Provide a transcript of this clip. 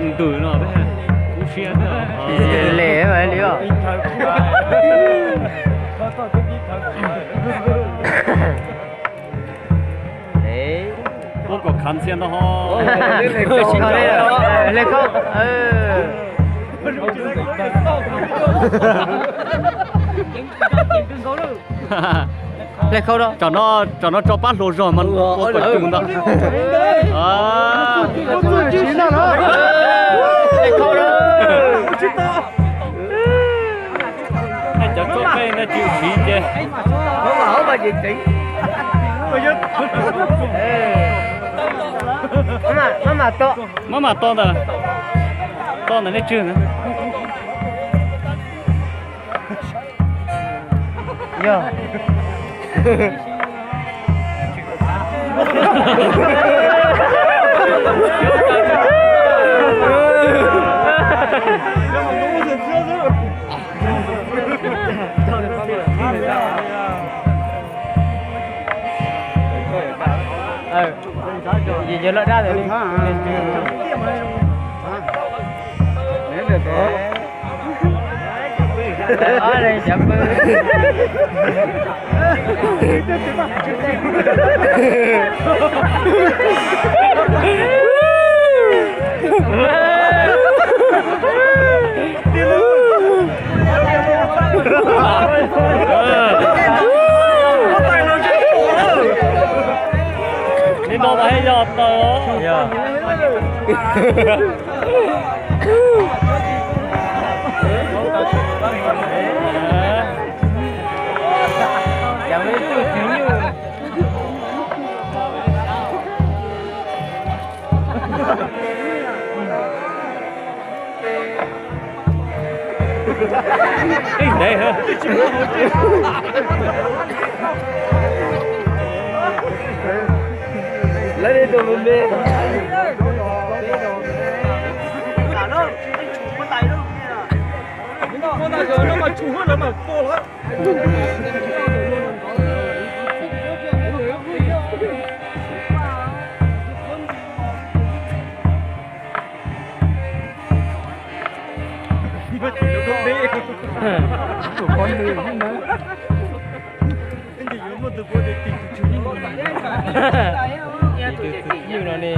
Ntws no, kub siab le li os. Ua kom khav ntxhias ntau ho. Lej khau, lej khau, tsam no tso pab hluas zog mas ua kom cus ntau. Cov tsuab pej no tsis siv ces maj mam to ntawm, to ntawm nej tswg na. Yog. Yog loj dab ntawd li. Li no mas yog tau. Tus txiv plig no ne.